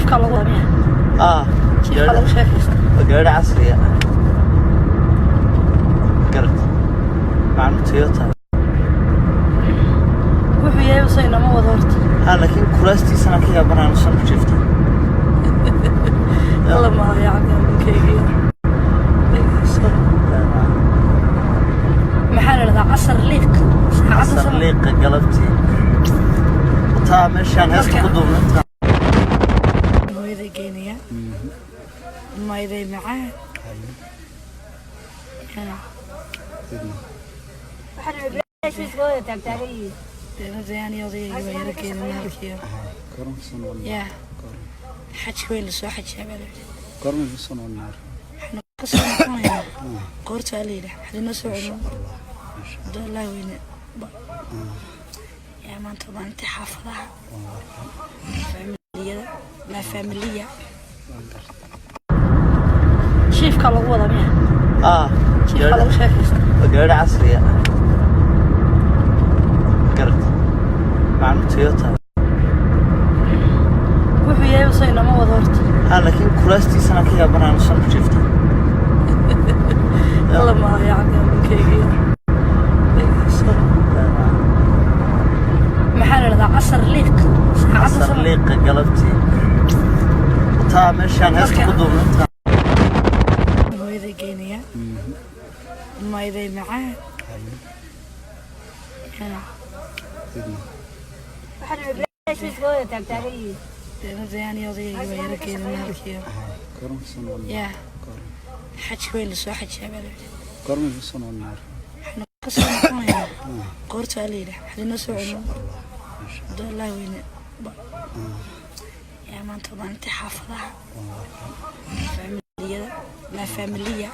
Jiifka lagu wada. Ah. Jiifka lagu sheekaysta. Waa gaari casriya garad macnu Toyota. Wuxuu yahay usoo inama wado horta. Ha, laakiin kuraastiisana ka yaabanaan san ku jiifta. Alla maayo cabdi. Maxaa la dhahdaa? Casar liiq saacadda. Casar liiqa galabtii taa meeshaan heesta ku duubnay. Hooyaday geynaya, mayday macaan. Deenadayaan odayga baa yara geenana halkiyo yaa xajka weyn lasoo xajiyaa baa la yidhi. Waxaanu ka soo noqonaynaa qoorta la yidhi xadina soo celin haduu Allah weyne. Yaa maanta maalintii xaafadaha faamiliyada la faamiliya jiifka lagu wada miya. Ah. Jiifka lagu sheekaysta. Waa gaari casriya garad macnu Toyota. Wuxuu yahay usoo inama wado horta. Ha, laakiin kuraastiisana ka yaabanaan san ku jiifta. Alla maayo cabdi. Maxaa la dhahdaa? Casar liiq saacadda. Casar liiqa galabtii taa meeshaan heesta ku duubnay. Hooyaday geynaya, mayday macaan. Deenadayaan odayga baa yara geenana halkiyo yaa xajka weyn lasoo xajiyaa baa la yidhi. Waxaanu ka soo noqonaynaa qoorta la yidhi xadina soo celin haduu Allah weyne. Yaa maanta maalintii xaafadaha faamiliyada la faamiliya.